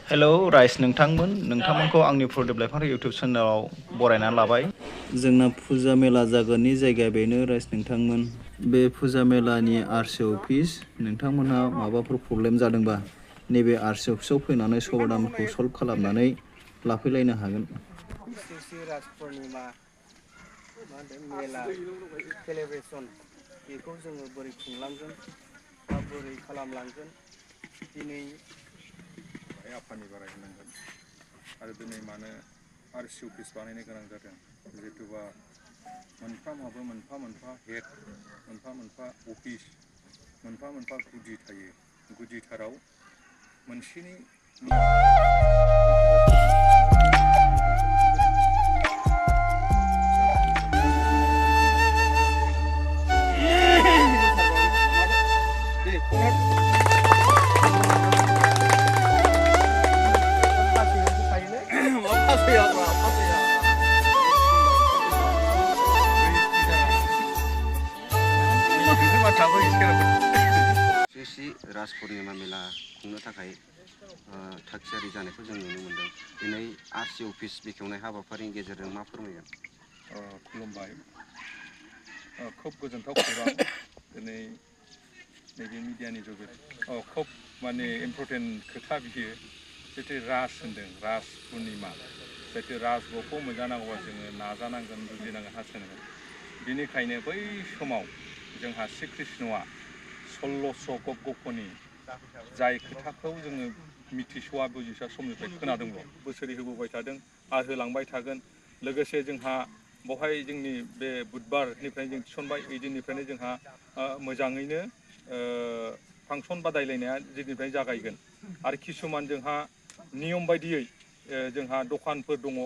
Hello rice नोंथांमोनखौ आंनि प्रदीप लाइफां YouTube चेनेलाव बरायनानै लाबाय। जोंना फुजा मेला जागोननि जायगाया बेनो राइस नोंथांमोन। बे फुजा मेलानि आरसि अफिस नोंथांमोनहा माबाफोर प्रब्लेम जादोंबा नैबे आरसि अफिसाव फैनानै समाधानखौ सल्भ खालामनानै लाफैलायनो हागोन। राज पुर्णिमा मेला सेलेब्रेसन बेखौ जोङो बोरै खुंलांगोन बा बोरै खालामलांगोन दिनै आफानि बाराय होनांगोन आरो दिनै मानो आरसि अफिस बानायनो गोनां जादों जिहेथुबा मोनफ्रामाबो मोनफा मोनफा हेड मोनफा मोनफा अफिस मोनफा मोनफा गुदि थायो। गुदिथाराव मोनसेनि राज पुर्णिमा मेला खुंनो थाखाय थागथियारि जानायखौ जों नुनो मोनदों। दिनै आरसि अफिस बेखेवनाय हाबाफारिनि गेजेरजों मा फोरमायगोन? खुलुमबाय। खोब गोजोनथाव खौरां दिनै नैबे मिडियानि जुगै खोब माने इम्परटेन्ट खोथा बियो जितु राज होनदों राज पुर्णिमा जितु राजखौ मोनजानांगौबा जोङो नाजानांगोन बुजिनांगोन हास्थायनांगोन। बिनिखायनो बै समाव जोंहा श्री कृष्णआ 1600 गपनि जाय खोथाखौ जोङो मिथिस'वा बुजिस'वा समनिफ्राय खोनादोंल' बोसोरै होबोबाय थादों आरो होलांबाय थागोन। लोगोसे जोंहा बेवहाय जोंनि बे बुधबारनिफ्राय जों थिसनबाय ओइदिननिफ्रायनो जोंहा मोजाङैनो फांसन बादायलायनाया दिनैनिफ्राय जागायगोन आरो किसुमान जोंहा नियम बायदियै जोंहा दखानफोर दङ।